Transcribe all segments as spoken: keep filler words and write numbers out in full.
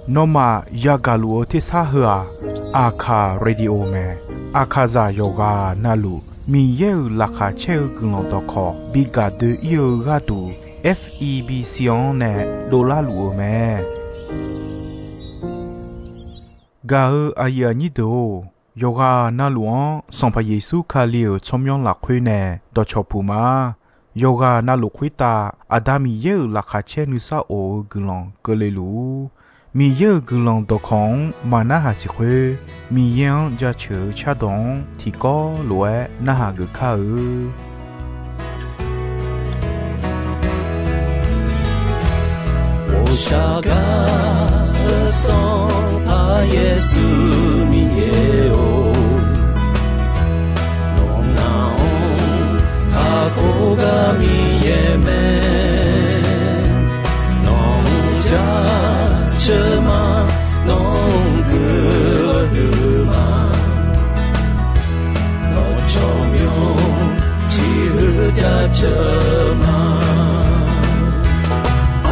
Nawmaf yagaq luf-eu tersar heu-aq, Aqkaq Radio mae. Aqkaqzaq yawqghaq navluf Miqyaer-euq laqkhaq caer-eu guiqlanq dawqkawq bi gaq doe-ir-eu gharduq, F E B C-anr nae dovlar luf-eu mae. Gaq-eu aqyuif aqnyir deuq-or, yawqghaq navluf-anr Sanqpaq Yeqsur Kali-euq tsawrmyanr lafkhoer nae dawqcawq puq ma. Yawqghaq navluf khoertav Aqda Miqyaer-euq laqkhaq caer nuisar of-eu guiqlanq keuvle luf-ur. Miqyaer-euq guiqlanq dawqkawq-anr maqnarhaq siq khoer, Miqyaer-anr jaceuq-eu cardawq-anr tiqkawv lof-aer narhaq geuf kar-eu. 我下嘎的上爬耶稣你也哦，我那哦，他可嘎你也没，那家车马，那个的马。 Nawr tsawrmyanr tiq heu jaceuq ma.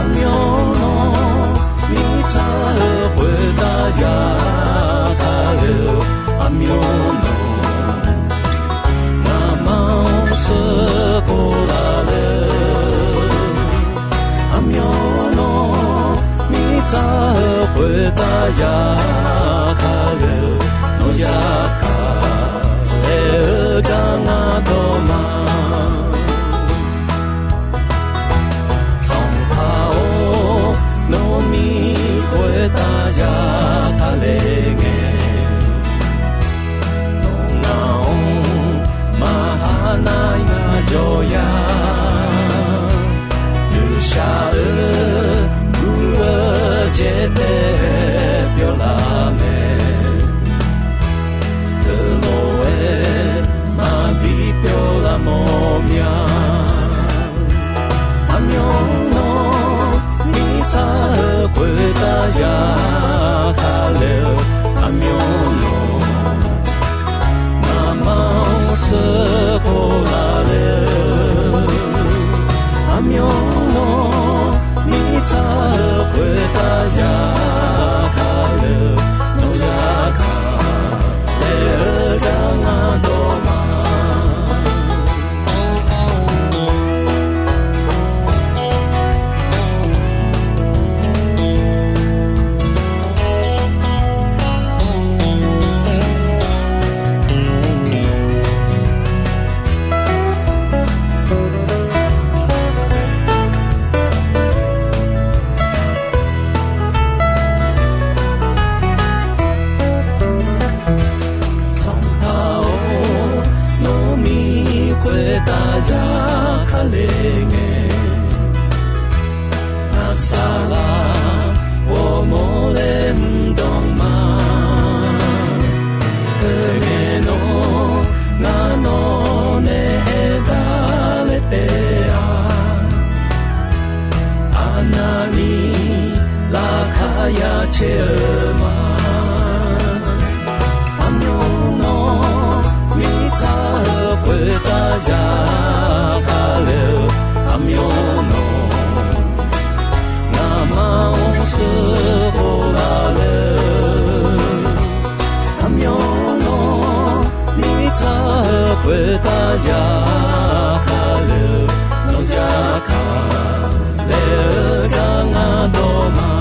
Aqmyan nawr mirtsaq-eu khoertav yagaq le-eu, aqmyan nawr ngamaf-anr sheuqkhof laf le-eu, aqmyan nawr mirtsaq-eu khoertav yagaq le-eu, nawr yagaq le-eu gar ngar dawq ma. Sanqpaq-or, nawr mir khoertav yagaq le ngae, nawr ngaq-anr maqha nar yajawr ya. Noeqshaq-eu gur-eu jeq taef pyawr laf mae. Teulof-aer maqbi pyawr laf mawr mya. Aqmyan nawr mirtsaq-eu khoertav yagaq le-eu, aqmyan nawr ngamaf-anr sheuqkhof laf le-eu, aqmyan nawr mirtsaq-eu khoertav yagaq le-eu, nawr yagaq le-eu gar ngar dawq ma. Sanqpaq-or, nawr mir khoertav yagaq le ngae, ngaq saqlaq ghawrmawr laer mr dawq ma. Teu ngae nawr ngar nawq nae aertaq laer taef-a. Arnavni laqkhaq ya caer-eu ma. Aqmyan nawr mirtsaq-eu khoertav yagaq le-eu, aqmyan nawr ngamaf-anr sheuqkhof laf le-eu, aqmyan nawr mirtsaq-eu khoertav yagaq le-eu, nawr yagaq le-eu gar ngar dawq ma.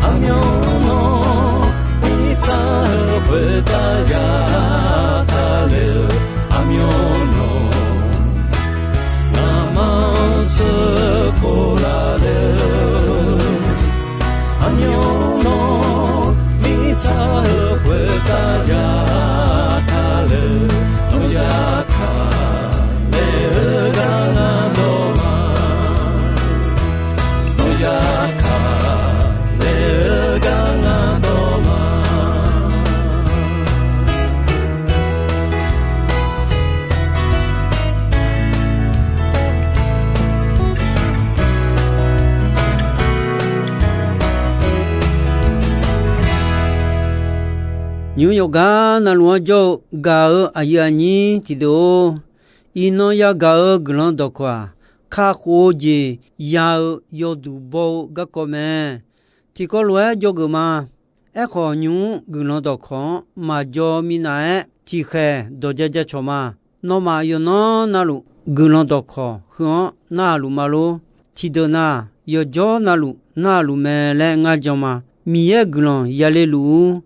Aqmyan nawr mirtsaq-eu khoertav yagaq le-eu, aqmyan nawr ngamaf-anr sheuqkhof laf le-eu, aqmyan nawr mirtsaq-eu khoertav yagaq le-eu, nawr yagaq le-eu gar ngar dawq ma. Nawr yagaq le-eu gar ngar dawq ma. Nymr yawqgar navluf-anr jawr-eu gaq-eu aqyuif aqnyir tiqdeuq-or, iqnan yagaq-eu guiqlanq dawqkawq-aq, kakhof-eu jeq ya-eu yawduq baw-eu garkawv mae. Tiqkawv lof-aer dzawgeuf ma. Aerkhawf, nymq-mr guiqlanq dawqkawq-anr maqjaw minav-aer, tiqkhaeq dawq ja ja cawq ma. Nawmaf yawqnan navluf guiqlanq dawqkawq heu-anr narhaq luf ma lor. Tiqdeuq na, yawqjawr navluf narhaq luf mae laer ngar jan ma. Miqyaer guiqlanq yale luf-ur.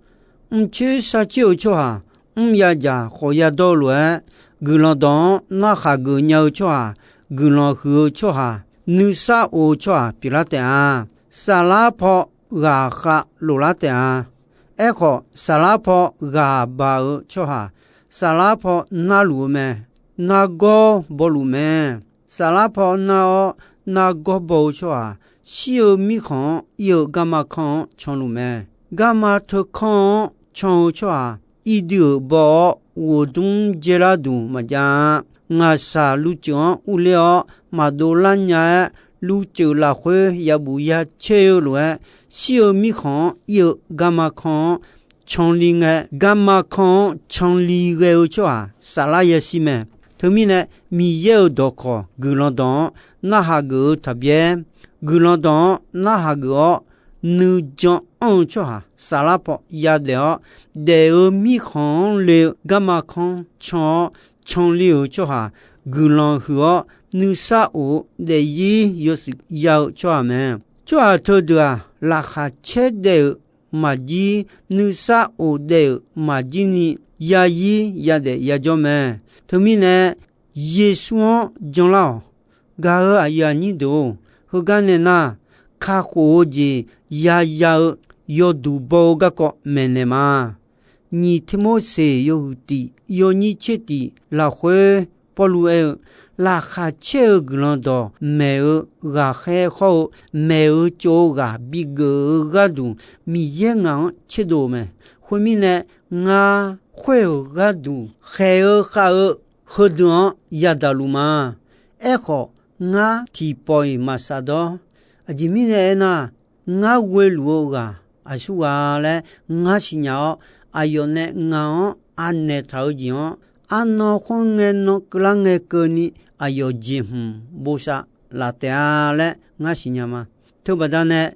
Mrcoer sharcoer-eu tsawrhaq, mr yadzaq khawf yadawr-eu lof-aer, guiqlanq dawq-anr narhaq geuf nya-eu tsawrhaq, guiqlanq huiq-eu tsawrhaq, nuisar of-eu tsawrhaq pyeuflar taef-a. Saflar paw ghaqkhav loflar taef-a. Aerkhawf, saflar paw ghaq baq-eu tsawrhaq, saflar paw narluf-eu mae. Nargawr bawluf mae. Saflar paw nar-awr, nargawr baw-eu tsawrhaq, shir-eu mirkhanq-anr ir-eu garma kanr-anr canluf mae. Garma teukanr-anr can-eu tsawrhaq, irdui-euq baw-awr, ghoqdmr dzaerlar duq maqjav-a. Ngaqshaq luvtsuif-anr urler-awr, maqdov lar nya-aer, luvtsuif lafkhoer yabuf yacaer-eu lof-aer, shir-eu mirkhanq-anr ir-eu garma kanr-anr canli ngae, garma kanr-anr canli ghae-eu tsawrhaq saflar yashir mae. Teumirnae, Miqyaer-euq dawqkawq guiqlanq dawq-anr narhaq geuf-eu taqbyaer, guiqlanq dawq-anr narhaq geuf-awr, nuijan anr-eu tsawrhaq saflar paw yadaef-awr, daef-eu mirkhanq-anr le-eu garma kanr can-awr, canli-euq tsawrhaq guiqlanq huiq-awr, nuisar of-eu daefzir yawshuif ya-eu tsawrhaq mae. Tsawrhaq teudeuq-aq, laqkhaq caer daef-euq maqjir, nuisar of daef-euq maqjir ni, yazir yadaef yajawr mae. Teumirnae, Yeqsur-anr janlar-awq. Gaq-euq aqyuif aqnyir deuq-or, heugar nae nar, kakhof-eu jeq yaya-eu yawduq baw-eu garkawv maeqnaeq ma. Nyiq Tirmorseq yawhuiq tiq yawnyir tser tiq lafkhoer Pawrluv aer-eu, laqkhaq caer-eu guiqlanq dawq maeq-eu ghaqkhaer hawr-eu, maeq-eu tsov-eu ghaq bigeuf-eu gharduq, Miqyaer ngaq-anr tserdov-eu mae. Khoermirnae, ngar khoer-euq gharduq khaeq-eu khav-eu heudeuq-anr yadaq luf ma. Aerkhawf, ngar tiqpawf-iq maqsaf dawr. Aqjeq mirnae aernar, ngar ghoeluf-eu ghaq aqsurghaq laer ngar siqnya-awr, aqyawf nae ngaq-anr anaeq taq-eu jeq-anr, arnan khoerngae nan keuvlar ngae keuvni aqyawf jeqhmq bosav laf taef-a laer ngar siqnya ma. Teubaqda nae,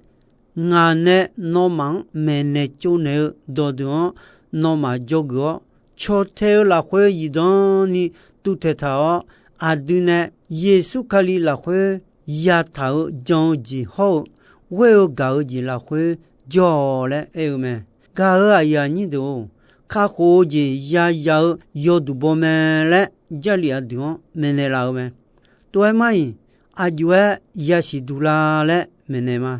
ngaq nae nawmaf-anr maeqnaeq tsovnaeq-eu dawqdeuq-anr nawmaf dzawgeuf-awr, cawtae-eu lafkhoer zifdan ni tuvtaeq taq-awr, aqdui nae Yeqsur Kali lafkhoer yataq-eu jan-eu jeq hawr-eu ghoer-eu gaq-eu jeq lafkhoer jawr-awq laer aer-eu mae. Gaq-euq aqyuif aqnyir deuq-or, kakhof-eu jeq yaya-eu yawduq baw mae laer Jarlif aqdui-anr maeqnaeq laf-eu mae. Tov-aer mar-iq, aqjox-aer yasiq duq la laer maeqnaeq ma.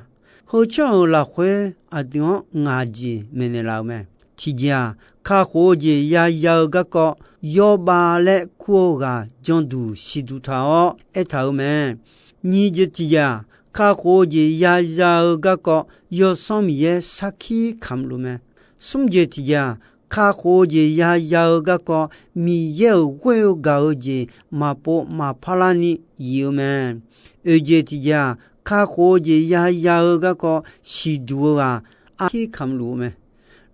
Heu tsawrhaq-euq lafkhoer aqdui-anr ngaq jeq maeqnaeq laf-eu mae. Tiqjeq-aq, kakhof-eu jeq yaya-eu garkawv, yawrbav laer kur-eu ghaq janduq siqduq taq-awr aertaq-euq mae. Nyiq jeq tiqjeq-aq, kakhof-eu jeq yaya-eu garkawv, Yawsanr Miqyaer sarkir kamq luf mae. Smr jeq tiqjeq-aq, kakhof-eu jeq yaya-eu garkawv, Miqyaer-euq ghoer-eu gaq-eu jeq maqpov maqpar larni yif-eu mae. Oeq jeq tiqjeq-aq, kakhof-eu jeq yaya-eu garkawv siqduq-eu ghaq arkir kamq luf-eu mae.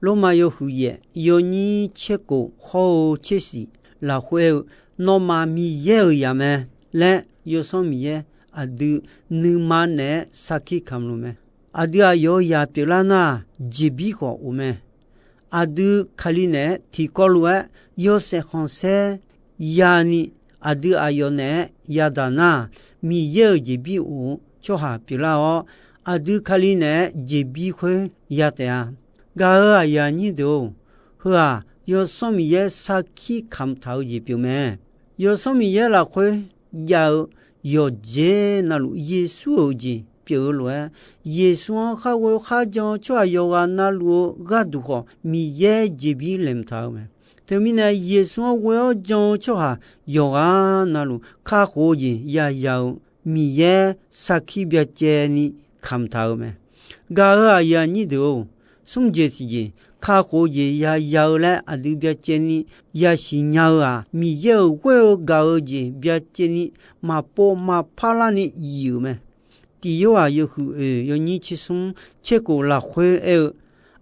Lormav yawhuiq yaef yawnyir tserkhof hawr-eu tsersiq lafkhoer-eu, nawmaf Miqyaer-euq zaq mae laer Yawsanr Miqyaer aqdui nuima naeq-aer sarkir kamq luf mae. Aqdui aqyawf-euq zaq pyeuflar nar-aq, jeqbir khawf of mae. Aqdui Kali naeq-aer tiqkawv lof-aer yawshaef khanqsaer yani, aqdui aqyawf naeq-aer yadaq nar-aq, Miqyaer-euq jeqbir of-eu tsawrhaq pyeuflar-awr, aqdui Kali naeq-aer jeqbir khoer ya taef-a. Gaq-euq aqyuif aqnyir deuq-or, heu-aq Yawsanr Miqyaer sarkir kamq taq-eu jeq pyeuf mae. Yawsanr Miqyaer lafkhoer jav-eu yawqjeq navluf Yeqsur-euq jeq pyeuf-eu lof-aer, Yeqsur-anr kharghoe kharjan-eu tsawrhaq yawqghaq navluf-eu gharduq khawf, Miqyaer jeqbir laeqhmq taq-eu mae. Teumirnae, Yeqsur-anr ghoe-awr jan-eu tsawrhaq yawqghaq navluf kakhof-eu jeq yaya-eu Miqyaer sarkir byacaevni kamq taq-eu mae. Gaq-euq aqyuif aqnyir deuq-or, smr jeq tiqjeq, kakhof-eu jeq yaya-eu laer aqdui byacaevni yasiq nya-eu-aq, Miqyaer-euq ghoer-eu gaq-eu jeq byacaevni maqpov maqpar larni yif-euq mae. Tiq Yorhaq yawhuiq oeq yawnyir tsersmr tserkhof lafkhoer aer-eu,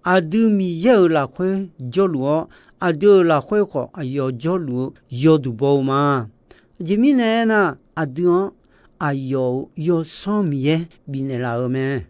aqdui Miqyaer-euq lafkhoer jawrluf-awr, aqdui-euq lafkhoer khawf aqyawf jawrluf-eu yawduq baw-eu ma. Aqjeq mirnae aernar, aqdui-anr aqyawf-euq Yawsanr Miqyaer bifnaeq laf-euq mae.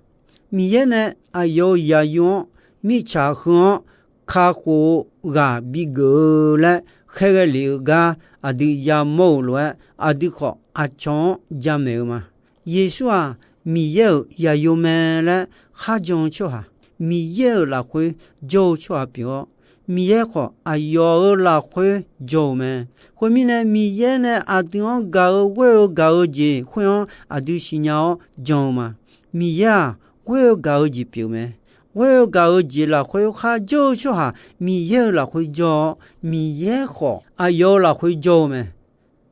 Miqyaer nae aqyawf-euq zaqyo-anr mirtsaq heu-anr kakhof-eu ghaq bigeuf-eu laer khaerghae lef-eu gar aqdui yamawr-euq lof-aer, aqdui khawf aqcawq-anr jamaeq-eu ma. Yeqsur-aq, Miqyaer-euq zaqyo mae laer kharjan-eu tsawrhaq, Miqyaer-euq lafkhoer jawr-eu tsawrhaq pyeuf-awr, Miqyaer khawf aqyawf-euq lafkhoer jawr-eu mae. Khoermirnae, Miqyaer nae aqdui-anr gaq-eu ghoer-eu gaq-eu jeq khoer-anr aqdui siqnya-awr jan-eu ma. Miqyaer-aq, ghoer-eu gaq-eu jeq pyeuf mae. Ghoer-eu gaq-eu jeq lafkhoer kharjawr-eu tsawrhaq Miqyaer-euq lafkhoer jawr-awr, Miqyaer khawf aqyawf-euq lafkhoer jawr-eu mae.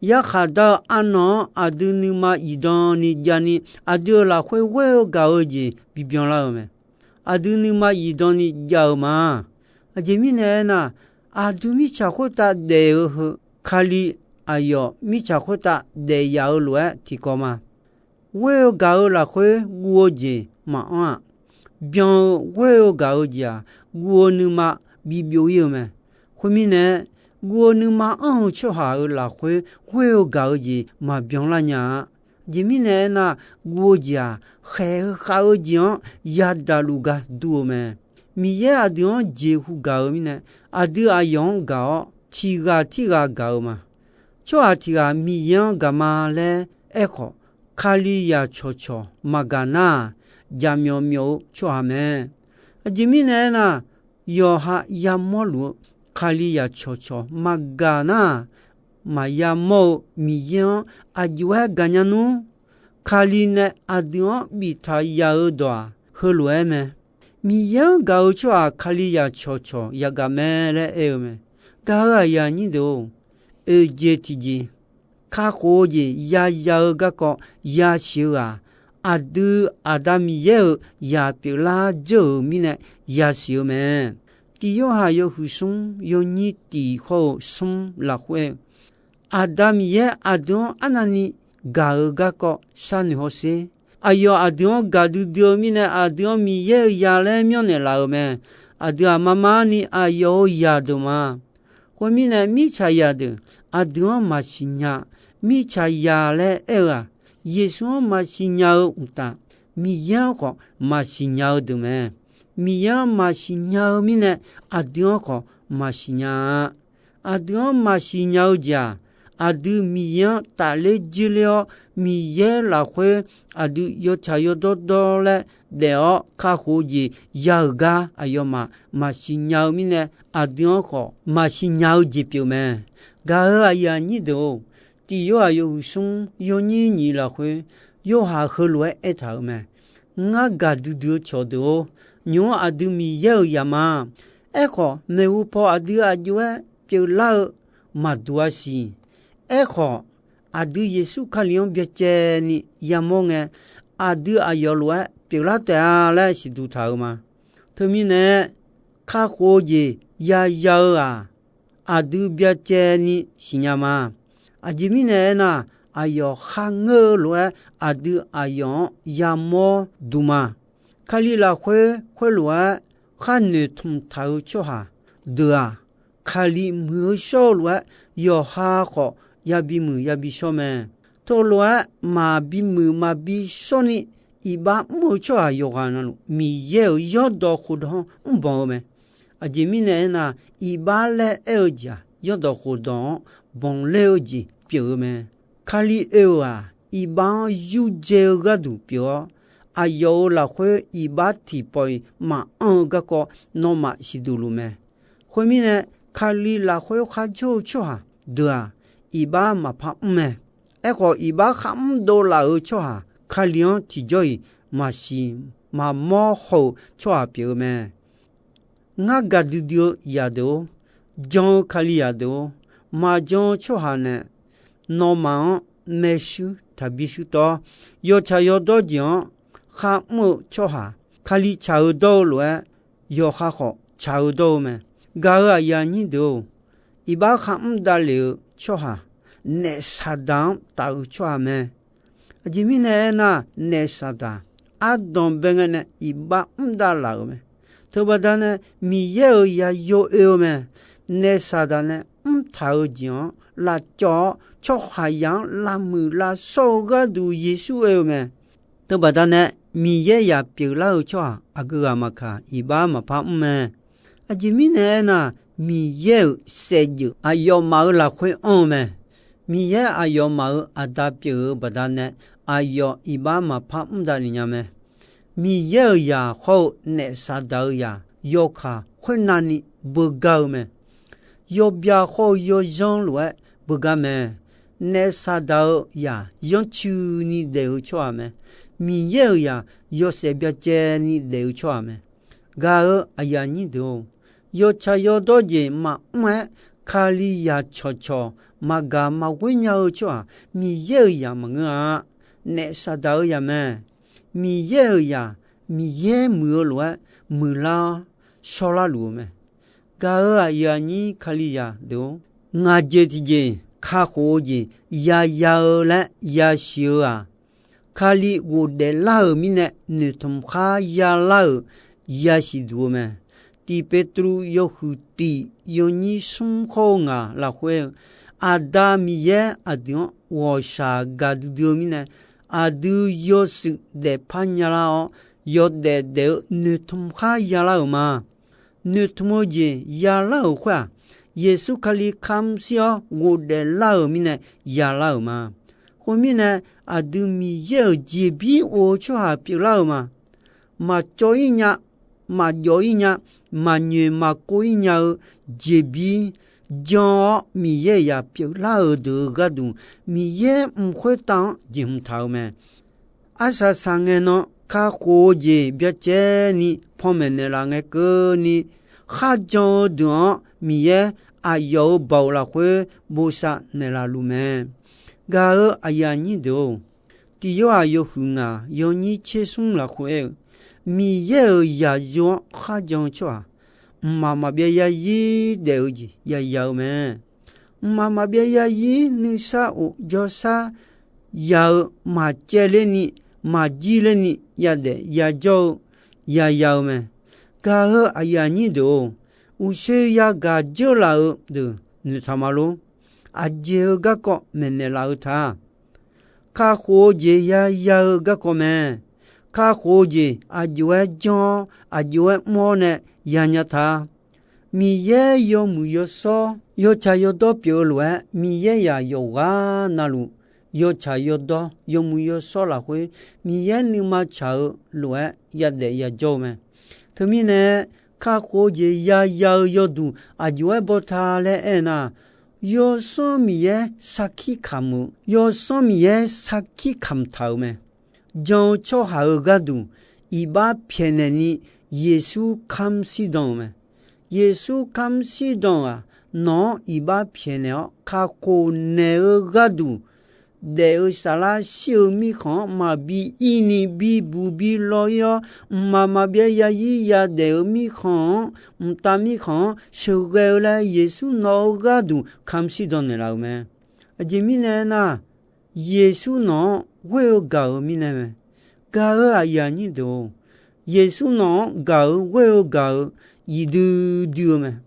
Yarkhaq dar-eu arnan-anr aqdui nuima zifdan ni javni, aqdui-euq lafkhoer ghoer-eu gaq-eu jeq bibyan lar-eu mae. Aqdui nuima zifdan ni jav-eu ma. Aqjeq mirnae aernar, aqdui mirtsaq khoertav daef-eu heu, Kali aqyawf mirtsaq khoertav daef yaf-eu lof-aer tiqkawv ma. Ghoer-eu gaq-eu lafkhoer guv-eu jeq maqanr-aq, byan-eu ghoer-eu gaq-eu jeq-aq, guv-eu nuima bibyov ir-eu mae. Khoermirnae, guv-eu nuima anr-eu tsawrhaq-euq lafkhoer ghoer-eu gaq-eu jeq maqbyan lar nya-a. Aqjeq mirnae aernar, guv-eu jeq-aq, khaeq-eu khav-eu jeq-anr yadaq luf gar dur-eu mae. Miqyaer aqdui-anr jeqhu gaq-eu mirnae, aqdui aqyawf-anr gaq-awr tiqghaq tirghaq gaq-eu ma. Tsawrhaq tiqghaq Miqyaer-anr gaq ma laer aerkhawf, Kalizaq cawqcawq maqgaq nar-aq, jaqmyawf myawf-eu tsawrhaq mae. Aqjeq mirnae aernar, yawqha yamawr luf-eu Kalizaq cawqcawq maqgaq nar-aq, maqya mawr-eu Miqyaer-anr aqjox-aer gaqnya nmr. Kali nae aqdui-anr biftaq yaf-eu dawq-aq, heulof-aer mae. Miqyaer-anr gaq-eu tsawrhaq Kalizaq cawqcawq yagaq mae laer aer-eu mae. Gaq-euq aqyuif aqnyir deuq-or, oeqjeq tiqjeq kakhof-eu jeq yaya-eu garkawv yasiq-eu ghaq, aqdui Aqda Miqyaer-euq zaq pyeuflar dzeur-euq mirnae yasiq-eu mae. Tiq Yorhaq yawhuiq smr yawnyir tiq hawr-eu smr lafkhoer, Aqda Miqyaer aqdui-anr arnavni gaq-eu garkawv sharnoeq hawsher. Aqyawf aqdui-anr gaqdui dui-eu mirnae, aqdui-anr Miqyaer-euq zaq laer myanrnaeq laf-euq mae. Aqdui aqma marni aqyawf-euq zaqdeuq ma. Khoermirnae, mirtsaqzaq deuq aqdui-anr maqsiq nya. Mirtsaqzaq laer aer-eu-aq, Yeqsur-anr maqsiq nya-eu uqtaf, Miqyaer-anr khawf maqsiq nya-eu deuq mae. Miqyaer-anr maqsiq nya-eu mirnae, aqdui-anr khawf maqsiq nya-a. Aqdui-anr maqsiq nya-eu jeq-aq, aqdui Miqyaer-anr tafler jirler-awr, Miqyaer lafkhoer aqdui yawtsaq yawdawr dawr laer daef-awr kakhof-eu jeq ya-euq gar aqyawfmaf maqsiq nya-eu mirnae, aqdui-anr khawf maqsiq nya-eu jeq pyeuf mae. Gaq-euq aqyuif aqnyir deuq-or, Tiq Yorhaq yawhuiq smr yawnyir nyiq lafkhoer, Yorhaq heulof-aer aertaq-euq mae. Ngar gaqdui dui-eu cawqdeuq-or, nymq-mr aqdui Miqyaer-euq zaq ma. Aerkhawf, maeqhu paw aqdui aqjox-aer pyeuflar-eu maqduq-a siq. Aerkhawf, aqdui Yeqsur Kali-anr byacaevni yamawr ngae, aqdui aqyawf lof-aer pyeuflar taef-a laer siqduq taq-euq ma. Teumirnae, kakhof-eu jeq yaya-eu-aq, aqdui byacaevni siqnya ma. Aqjeq mirnae aernar, aqyawf kharngeur-eu lof-aer aqdui aqyawf-anr yamawr duq ma. Kali lafkhoer khoerlof-aer khar noeqtmq taq-eu tsawrhaq deuq-aq, Kali muiq-eu shawr-eu lof-aer yawqha khawf yabi muiq yabi shawr mae. Teulof-aer maqbi muiq maqbi shawrni iqbax mr-eu tsawrhaq yawqghaq navluf, Miqyaer-euq yawrdawq khofdawq-anr mrbanq-eu mae. Aqjeq mirnae aernar, iqbax laer aer-eu jeq-aq, yawrdawq khofdawq-anr banqler-eu jeq pyeuf-eu mae. Kali oe-euq-aq, iqbax-anr yurdzae-eu gharduq pyeuf-awr, aqyawf-euq lafkhoer iqbax tiqpawf-iq maqanr-eu garkawv nawmaf siqduq luf mae. Khoermirnae, Kali lafkhoer kharjawr-eu tsawrhaq deuq-aq, iqbax maqpar mr mae. Aerkhawf, iqbax kharmr dovlaf-euq tsawrhaq, Kali-anr tiqjawr-iq maqsiq maqmawr haw-eu tsawrhaq pyeuf-eu mae. Ngar gaqdui dui-eu zaqdeuq-or, jan-eu Kalizaq deuq-or, maqjan-eu tsawrhaq nae nawmaf-anr maershuir taqbi shuir tawr-awr, yawtsaq yawdawr jeq-anr kharmr-eu tsawrhaq, Kali tsaq-eu dawr-eu lof-aer, yawqha khawf tsaq-eu dawr-eu mae. Gaq-euq aqyuif aqnyir deuq-or, iqbax kharmr davlef-eu tsawrhaq, naef Saqdaq-anr taf-eu tsawrhaq mae. Aqjeq mirnae aernar, naef Saqdaq ardanq bae ngae nae iqbax mr davlaf-euq mae. Teubaqda nae Miqyaer-euq yaqyo oe-eu mae. Naef Saqdaq nae mrtaq-eu jeq-anr lavcawv-awr, tsawrhaqzaq-anr lavmuiq lavshawr-eu gharduq Yeqsur oe-eu mae. Teubaqda nae, Miqyaer zaq pyeuflar-eu tsawrhaq aqgeu ghaq maqkaq, iqbax maqpar mr mae. Aqjeq mirnae aernar, Miqyaer-euq saevdzeuf aqyawfmaf-euq lafkhoer anr-eu mae. Miqyaer aqyawfmaf-euq Aqda pyeuf-eu baqdanae, aqyawf iqbax maqpar mr davlef nya mae. Miqyaer-euq zaq hawr-eu naef Saqdaq-euq zaq yawkaq khoernavni beugar-eu mae. Yawbya hawr-eu yawzanr lof-aer beugar mae. Naef Saqdaq-euq zaq yanrcuini daef-eu tsawrhaq mae. Miqyaer-euq zaq yawshaef byacaevni daef-eu tsawrhaq mae. Gaq-eu aqyuif aqnyir deuq-or, yawtsaq yawdawr jeq maqmr-aer, Kalizaq cawqcawq maqgaq maqghoer nya-eu tsawrhaq Miqyaer-euq zaq maqngeur-a. Naef Saqdaq-euq zaq mae. Miqyaer-euq zaq, Miqyaer muiq-eu lof-aer muiqlar-awr shawrlar luf-eu mae. Gaq-eu aqyuif aqnyir Kalizaq deuq-or, ngaq jeq tiqjeq kakhof-eu jeq yaya-eu laer yasiq-eu-aq, Kali ghofdaef lar-euq mirnae noeqtmq khar yalar-euq yasiq duq-eu mae. Tiq Petruv yawhuiq tiq yawnyir smr hawr-eu ngaq lafkhoer-eu, Aqda Miqyaer aqdui-anr ghawqshaq gaqdui dui-eu mirnae, aqdui yawshuif daefpar nyalar-awr, yawdaef daef-eu noeqtmq khar yalar-euq ma. Noeqtmq-eu jeq yalar-euq khoer-aq, Yeqsur Kali kamq shir-awr ghofdaef lar-euq mirnae yalar-euq ma. Khoermirnae, aqdui Miqyaer-euq jeqbir of-eu tsawrhaq pyeuflar-euq ma. Maqcawv-ir nya, maqjawv-ir nya, maqnyoeq maqkov-ir nya-eu jeqbir jan-awr Miqyaer-euq zaq pyeuflar-euq deuq-euq gharduq, Miqyaer mq khoertav-anr jeqhmq taq-euq mae. Arsaq saqngae nan kakhof-eu jeq byacaevni panmaeq naeqlaf ngae keuvni, kharjan-eu deuq-anr Miqyaer aqyawf-euq baoq lafkhoer bosav naeqlaf luf mae. Gaq-eu aqyuif aqnyir deuq-or, Tiq Yorhaq yawhuiq ngaq yawnyir tser smr lafkhoer aer-eu, Miqyaer-euq zaqyo-anr kharjan-eu tsawrhaq, mqmaq maqbyav yarzir daef-eu jeq yaya-eu mae. Mqmaq maqbyav yarzir nuisar of jawrshar ya-eu maqcaevler ni, maqjir ler ni yadaef yajawr-eu yaya-eu mae. Gaq-eu aqyuif aqnyir deuq-or, uqshoe yagaq dzeurlaf-eu deuq noeqtaq ma lor. Aqjeq-eu garkawv maeqnaeq laf-eu ta. Kakhof-eu jeq yaya-eu garkawv mae. Kakhof-eu jeq aqjox-aer janr-awr aqjox-aer mr-awr nae yanya ta. Miqyaer yawmuiq yawshawr yawtsaq yawdawr pyeuf-eu lof-aer, Miqyaer zaq yawqghaq navluf yawtsaq yawdawr yawmuiq yawshawr lafkhoer, Miqyaer nuima tsaq-eu lof-aer yadaef yajawr-eu mae. Teumirnae, kakhof-eu jeq yaya-eu yawduq aqjox-aer baw ta laer aernar, Yawsanr Miqyaer sarkir kamq-eu, Yawsanr Miqyaer sarkir kamq taq-euq mae. Jan-eu tsawrhaq-euq gharduq iqbax pyaeqnaeq ni Yeqsur kamr shirdan-euq mae. Yeqsur kamr shirdan-euq-aq, nawq-anr iqbax pyaeqnaeq-awr kakhof naeq-eu gharduq, daef-eu saflar shir-eu mirkhanq-anr maqbi ir ni bibuq bi law ir-awr, mqmaq maqbyav yarzir yadaef-eu mirkhanq-anr, mqtav mirkhanq-anr sheuqghae-eu laer Yeqsur nawq-eu gharduq kamr shirdan naeqlaf-euq mae. Aqjeq mirnae aernar, Yeqsur nawq-anr ghoer-eu gaq-euq mirnae mae. Gaq-eu aqyuif aqnyir deuq-or, Yeqsur nawq-anr gaq-eu ghoer-eu gaq-euq zifdui dui-eu mae.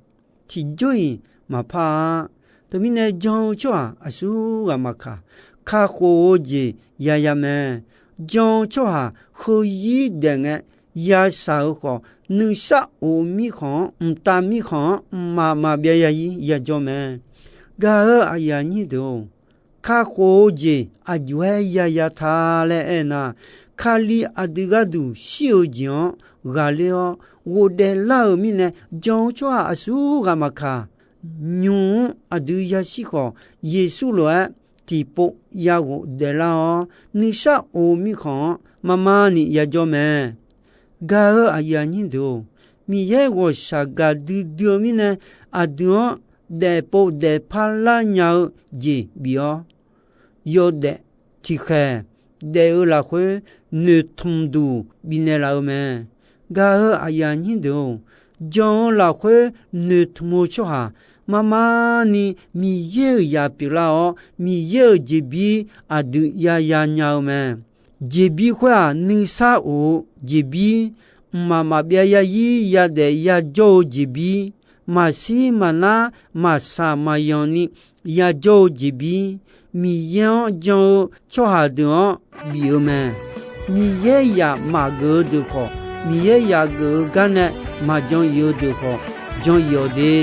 Tiqjawr-iq maqpar-a. Teumirnae jan-eu tsawrhaq aqsurghaq maqkaq, kakhof-eu jeq yaya mae. Jan-eu tsawrhaq heuzir daef ngae yashaq-eu khawf, nuisar of-eu mirkhanq-anr, mqtav mirkhanq-anr mqmaq maqbyav yarzir yajawr mae. Gaq-eu aqyuif aqnyir deuq-or, kakhof-eu jeq aqjox-aer yaya ta laer aernar, Kali aqdui gharduq shir-eu jeq-anr ghaqler-awr ghofdaef lar-euq mirnae, jan-eu tsawrhaq aqsurghaq maqkaq, nymq-anr aqdui yashir khawf, Yeqsur lof-aer tiqpov yaghof daeflar-awr, nuisar of-eu mirkhanq-anr marmar ni yajawr mae. Gaq-eu aqyuif aqnyir deuq-or, Miqyaer ghawqshaq gaqdui dui-eu mirnae, aqdui-anr daefpov daefpar lar nya-eu jeq bif-awr, yawdaef tiqkhaeq daef-eu lafkhoer noeqtmq duq bifnaeq laf-eu mae. Gaq-eu aqyuif aqnyir deuq-or, jan-eu lafkhoer noeqtmq-eu tsawrhaq marmar ni Miqyaer-euq zaq pyeuflar-awr, Miqyaer-euq jeqbir aqdui yaya nya-eu mae. Jeqbir khoer-aq, nuisar of-eu jeqbir, mqmaq maqbyav yarzir yadaef yajawr-eu jeqbir, maqshir maqnar, maqsaq maqyanq ni yajawr-eu jeqbir, Miqyaer-anr jan-eu tsawrhaq deuq-anr bif-eu mae. Miqyaer yaq maqgeuf-eu deuq khawf, Miqyaer yaq geuf-eu gar nae maqjan ir-eu deuq khawf, jan ir-awq de.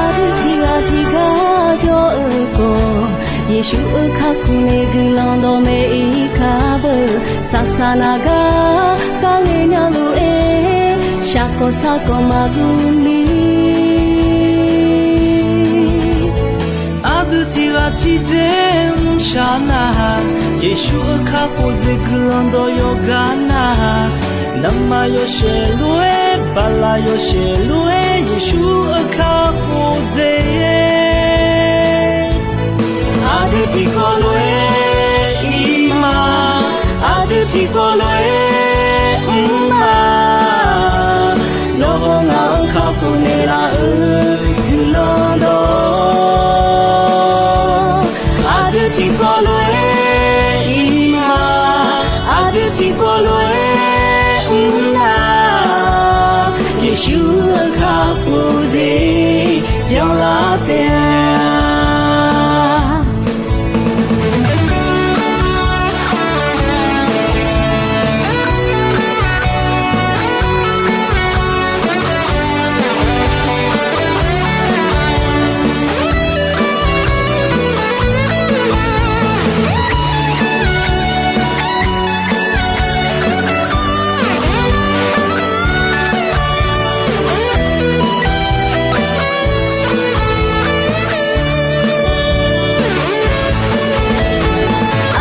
Aqdui tiqghaq tiqgar jawr-eu khawf, Yeqsur-euq kakhof nae guiqlanq dawqmaeq ir kar beu. Saqsaq naq gar kharle nya lof-aer, shaqkawq saqkawq maqguv ni. Aqdui tiqghaq tiqdzer mrshaq nar-aq, Yeqsur-euq kakhof dzaeq guiqlanq dawq yawqgar nar-aq, navmaqyawshaef lof-aer, baqlaq yawshaef lof-aer, Yeqsur-euq kakhof dzaeq-aer, aqdui tiqkawv lof-aer ir ma. Aqdui tiqkawv lof-aer mr ma. Nawr hawr ngaq-anr kakhof naeqlaf-euq guiqlanq dawq, aqdui tiqkawv lof-aer ir ma. Aqdui tiqkawv lof-aer mr na. Yeqsur-euq kakhof dzaeq byanlar taef-a.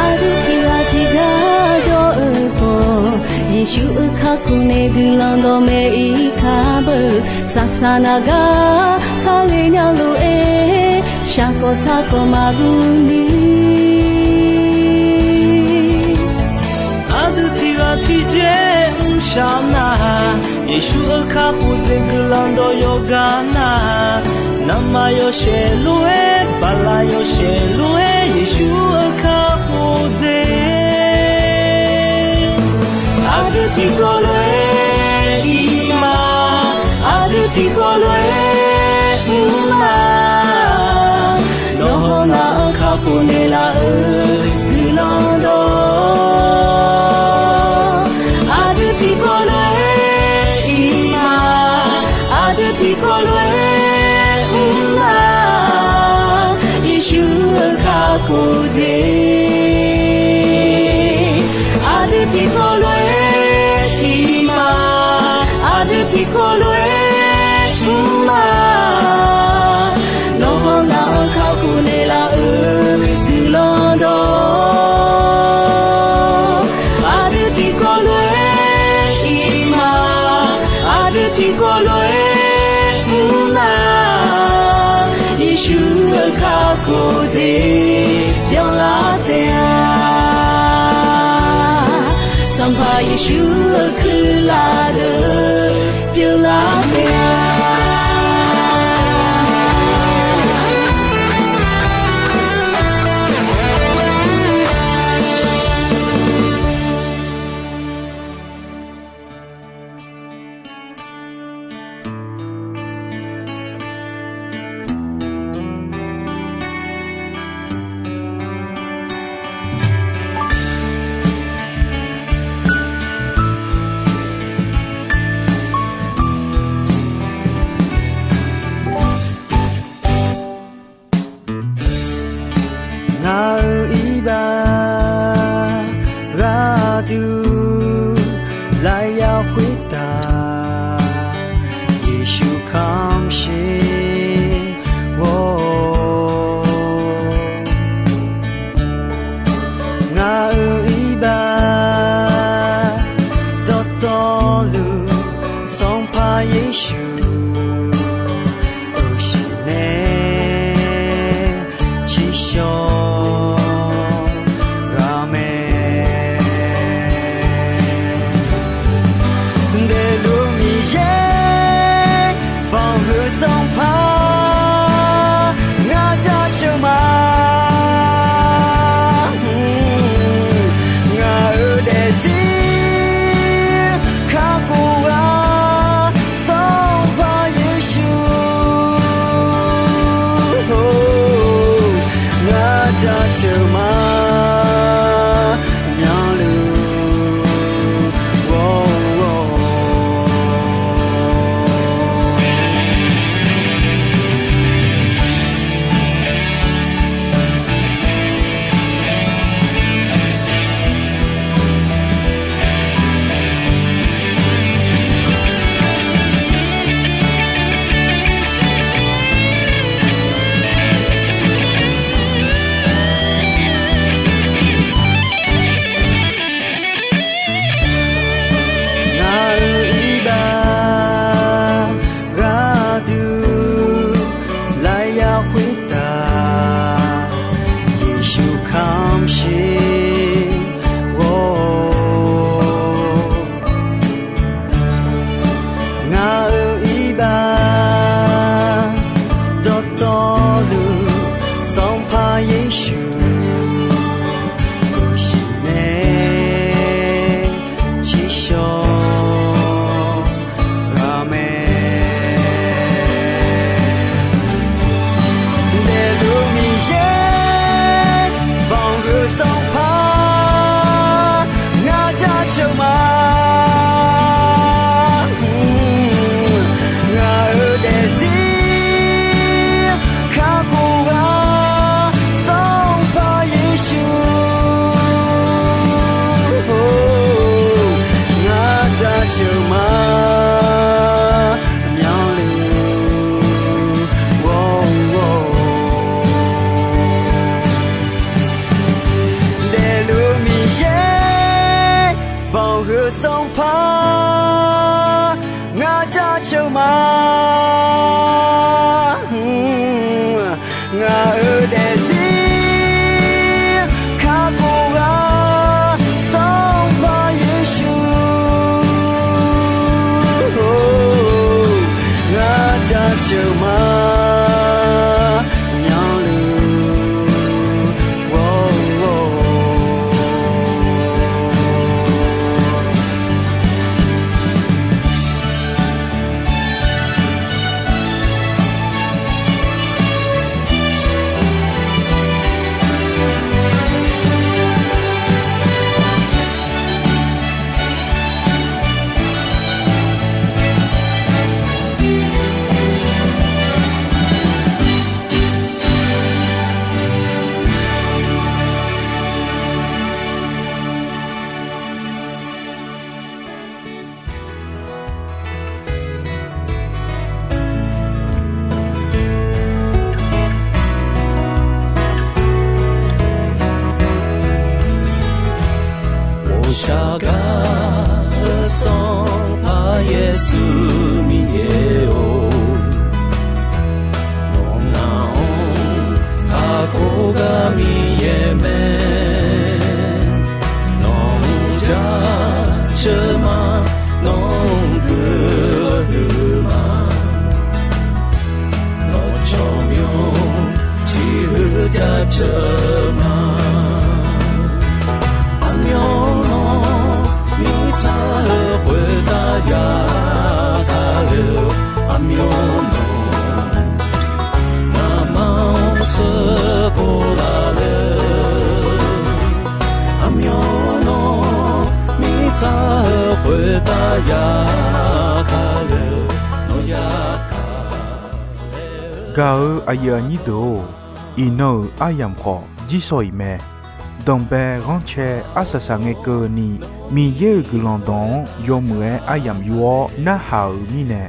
Aqdui tiqghaq tiqgar jawr-eu khawf, Yeqsur-euq kakhof nae guiqlanq dawqmaeq ir kar beu. Saqsaq naq gar kharle nya lof-aer, shaqkawq saqkawq maqguv ni. Aqdui tiqghaq tiqdzer mrshaq nar-aq, Yeqsur-euq kakhof dzaeq guiqlanq dawq yawqgar nar-aq, navmaqyawshaef lof-aer, baqlaq yawshaef lof-aer, Yeqsur-euq kakhof dzaeq aqdui tiqkawv lof-aer ir ma. Aqdui tiqkawv lof-aer mr ma. Nawr hawr ngaq-anr kakhof naeqlaf-euq guiqlanq dawq, aqdui tiqkawv lof-aer ir ma. Aqdui tiqkawv lof-aer mr ma. Yeqsur-euq kakhof dzaeq aqdui tiqkawv lof-aer ir ma. Aqdui tiqkawv lof-aer mr ma. Nawr hawr ngaq-anr kakhof naeqlaf-euq guiqlanq dawq, aqdui tiqkawv lof-aer ir ma. Aqdui tiqkawv lof-aer mr na. Yeqsur-euq kakhof dzaeq byanlar taef-a. Sanqpaq Yeqsur-euq kuirlaf deuq byanlar taef-a. Ngaq-euq iqbax gharduq lafyaq khoertav Yeqsur kamq sher-awr, ngaq-euq iqbax dawqtawvluf Sanqpaq Yeqsur-euq shiq nae tsiqshawq khoertav Yeqsur kamq shir-or, ngaq-euq iqbax dawqtawvluf Sanqpaq Yeqsur guqsiq nae tsiqshawq ghaq mae. Daefluf Miqyaer, banqhuiq Sanqpaq, ngar jaceuq ma. Ngaq-euq daefzir kakhof ghaq Sanqpaq Yeqsur, ngar jaceuq ma. Myanluf ghawr-eu, daefluf Miqyaer, banqhuiq Sanqpaq, ngar jaceuq ma. Ngaq-euq daefzir kakhof ghaq Sanqpaq Yeqsur, ngar jaceuq ma. Myanluf ghawr-eu, Ghawqshaq gaq-eu Sanqpaq Yeqsur Miqyaer-or, nawq-anr kakhof ghaq Miqyaer mae. Nawq-anr jaceuq ma, nawq-anr guiqlanq huiq ma. Nawq tsawrmyanr ciqhuiq jaceuq ma. Aqmyanluf mirtsaq-eu khoertav yarkhaq le-eu, aqmyanluf ngamaf-anr sheuqkhof laf le-eu, aqmyanluf mirtsaq-eu khoertav yarkhaq le-eu, nawr yarkhaq le-eu. Gaq-eu aqyuif aqnyir deuq-or, iqnan-euq aryamq khawf jirshaw-iq mae. Danqbae ghanrcae arsaq saqngae keuvni, Miqyaer-euq guiqlanq dawq-anr yawmuiq-aer aryamq yur-awr narhaq-euq mirnae,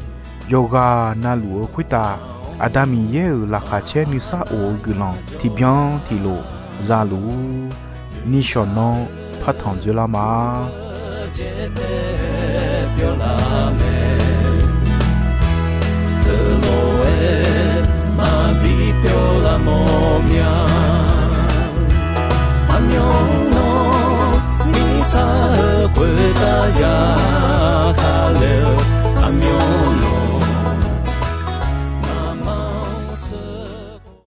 yawqghaq navluf-eu khoertav Aqda Miqyaer-euq laqkhaq caer nuisar of-eu guiqlanq tiqbyan tiqlof za luf-ur. Nishawq nanr partanq dzoerlar ma. Deuqlof-aer maqbi pyawrlar mawrmya, aqmyanluf mirtsaq-eu khoertav yarkhaq le-eu, aqmyan